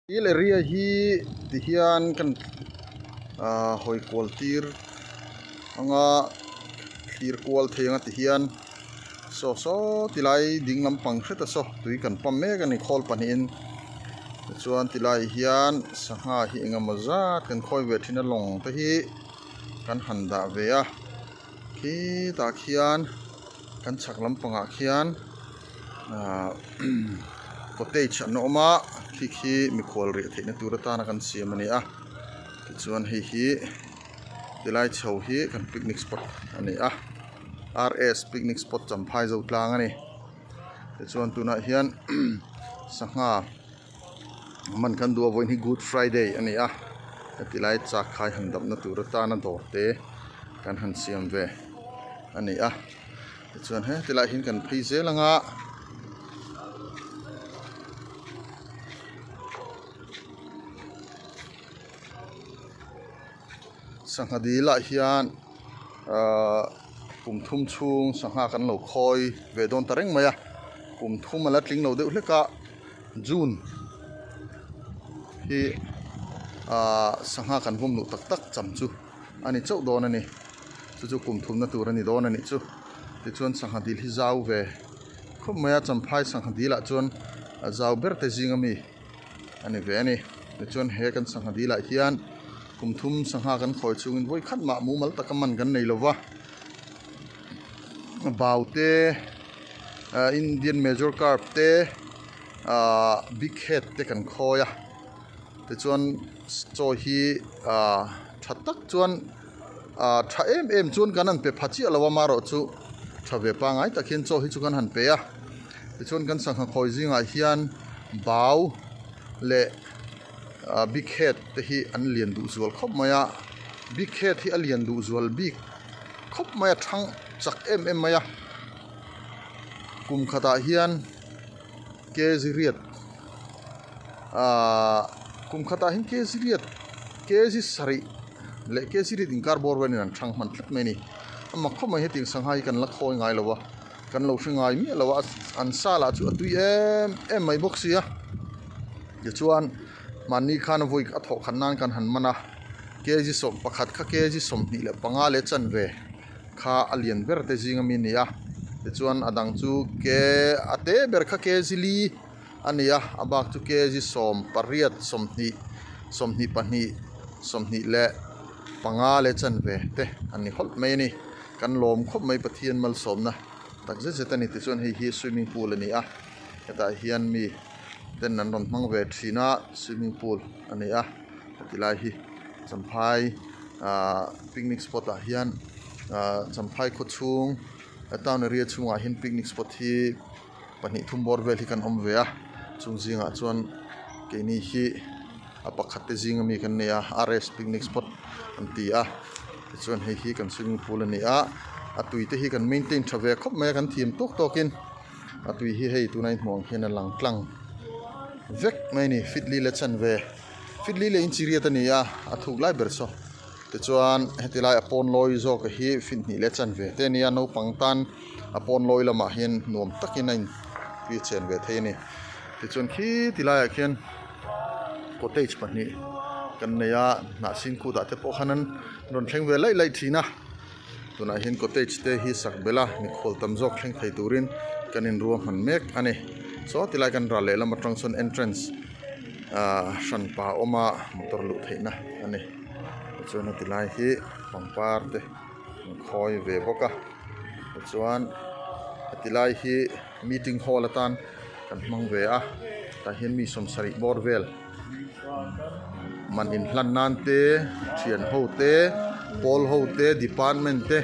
Thil area hi ti hian kan ah hawi kual tir anga thlir kual thei anga ti hian saw saw ti lai ding lampang hret a saw tui kan pump mek a ni khawl pahnihin tichuan ti laiah hian sangha hi eng emaw zat kan khawi ve thin a lawng te hi kan han dah ve a khitah khian kan chhak lampangah khian ahh cottage an awm a khi khi mikhual riah theihna tur atana kan siam a ni a tichuan hei hi tilai chho hi kan picnic spot a ni a r s picnic spot champhai zo tlang a ni tichuan tunah hian sangha man kan duh a vawiin hi good friday a ni a heti lai chak khai han dapna tur atana dawr te kan han siam ve a ni a. Tichuan heti lai hian kan phei zel ang a sangha dil ah hian ahh kum thum chhung sangha kan lo khawi ve dawn ta reng mai a kum thum a la tling lo deuh hlek a June hi ahh sangha kan vawm luh tak tak cham chu. A ni chauh dawn a ni chu chu kum thumna tur a ni dawn a nih chu tichuan sangha dil hi zau ve khawp mai a champhai sangha dil ah chuan a zau ber te zing ami a ni ve a ni tichuan he kan sangha dil ah hian kum thum sangha kan khawi chungin vawi khat mah mumal taka man kan nei lova bau te ah Indian major carp te ah big head te kan khawi a. Tichuan chaw hi ah tha tak chuan ah tha em em chuan kan han pe pha chiah lo a amaherawh chu tha ve pangngai tak hian chaw hi chu kan han pe a tichuan kan sangha khawi zingah hian bau leh ah big head te hi an lian duh zual khawp mai a big head hi a lian duh zual bik khawp mai a thang chak em em mai a kum khatah hian kg riat ahh kum khatah hian kg riat kg sarih leh kg riat inkar bawr vel in an thang hman tlat mai a ni a mak khawp mai hetiang sangha hi kan la khawi ngai lo a kan lo hre ngai miah lo a an sa lah chu a tui em em mai bawk sia tichuan mahni khan vawi a thawh khat nan kan han man a kg sawm pakhat kha kg sawmhnih leh panga leh chanve. Kha a lian ber te zing ami a ni a tichuan a dang chu ke a te ber kha kg li a ni a a bak chu kg 18 20 22 20 leh panga leh chanve te an ni hawlh mai a ni kan lawm khawp mai Pathian malsawmna tak zet zet a ni tichuan hei hi swimming pool a ni a hetah hian mi ten an rawn hmang ve thin a swimming pool a ni a heti lai hi champhai ahh picnic spot ah hian ahh champhai khaw chhung town area chhungah hian picnic spot hi pahnih thum bawr vel hi kan awm ve a chung zingah chuan keini hi a pakhat te zing ami kan nei a r s picnic spot an ti a tichuan hei hi kan swimming pool a ni a a tui te hi kan maintain tha ve khawp mai a kan thiam tawk tawk in a tui hi hei tuna i hmuh ang hian a lang tlang vek mai a ni fit li leh chanve. Fitli leh inchiriat a ni a, a thuk lai ber saw. Tichuan heti lai a pawn lawi zawk hi fit hnih leh chanve te a ni a, naupang tan a pawn lawi lamah hian nuam takin a intui chen ve thei a ni. Tichuan khi ti laiah khian cottage pahnih kan nei a, hnahsin kutah te pawh khan an rawn thleng ve laih laih thin a. Tunah hian cottage te hi sak belh a, mikhual tam zawk thleng thei turin kan inruahman mek a ni. Saw tilai kan ral lehlam atang sawn entrance ahh hranpa a awm a motor luh theihna a ni. Tichuan heti lai hi pangpar te an khawi ve bawk a tichuan heti lai hi meeting hall atan kan hmang ve a tah hian mi sawmsarih bawr vel. Man inhlan nan te thian ho te pawl ho te department te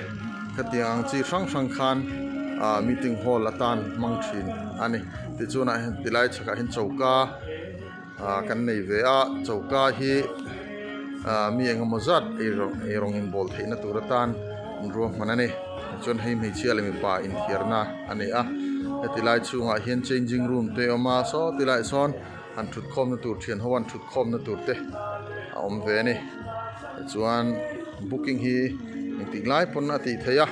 khatiang ang chi hrang hrang khan ah meeting hall atan hmang thin a ni tichuan ah hian tilai chhakah hian choka ah kan nei ve a choka hi ah mi engemaw zat eirawng inbawl theihna tur atan an ruahman a ni tichuan hei hmeichhia leh mipa inthiarna a ni a heti lai chhungah hian changing room te a awm a saw tilaiah sawn. Han thut khawmna tur thian ho an thut khawmna tur te a awm ve a ni tichuan booking hi engtik lai pawn a tih theih a.